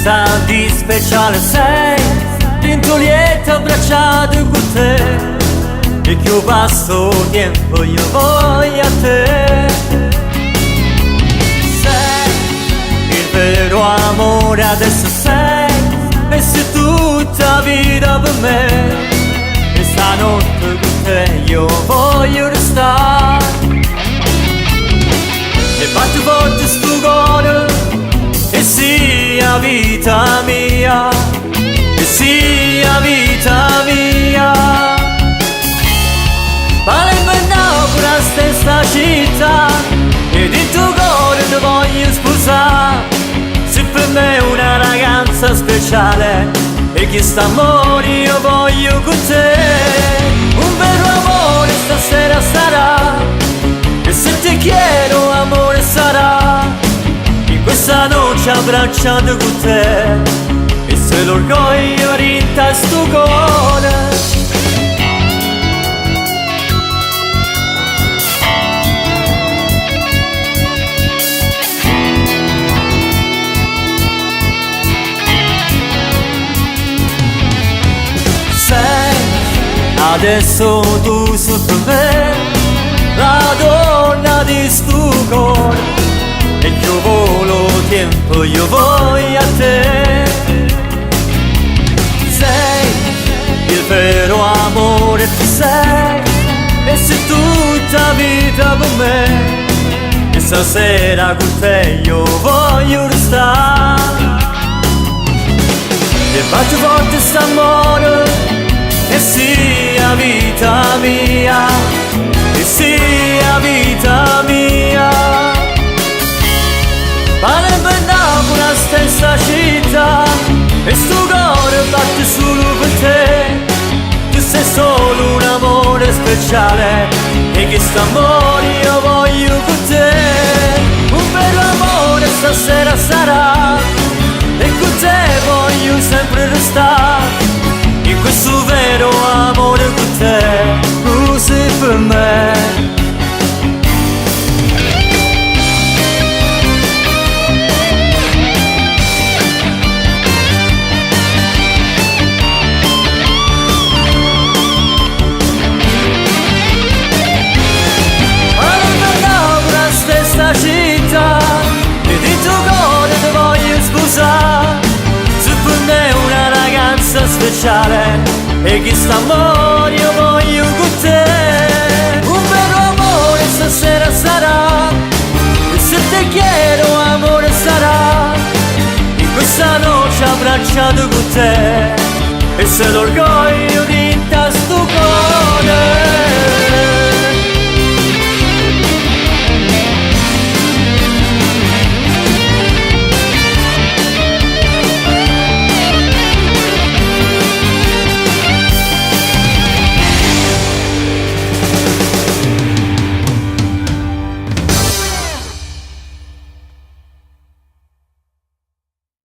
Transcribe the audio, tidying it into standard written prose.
Qualcosa di speciale sei, dentro lietto abbracciato con te. E che io passo tempo io voglio a te. Sei il vero amore adesso sei, e sei tutta vita per me. E stanotte con te io voglio restare. E batte forte sto cuore, e sia vita mia, e sia vita mia. Palermo e Napoli la stessa città, e dentro cuore ti voglio sposare. Se per me è una ragazza speciale, e chi sta amore io voglio con te. Un vero amore stasera sarà, e se ti chiedo amore sarà, in questa noce abbracciato con te, e se l'orgoglio rinta sto cuore. Sei adesso tu sei per me la donna di sto cuore, e io volo tempo, io voglio a te. Sei il vero amore, tu sei, e sei tutta vita per me, e stasera con te io voglio restare. E batte forte st'amore, e sia vita mia, e sia vita mia. Palermo e Napoli la stessa città, e sto cuore batte solo per te. Tu sei solo un amore speciale, e che st'amore io voglio con te. Un vero amore stasera sarà, e con te voglio sempre restare. In questo vero amore con te, tu sei per me. Palermo e Napoli la stessa città, e dentro cuore ti voglio sposare. Se per me una ragazza speciale, e chi sta amore io voglio con te. Un vero amore stasera sarà, e se te chiedo amore sarà, in questa noce abbracciato con te, e se l'orgoglio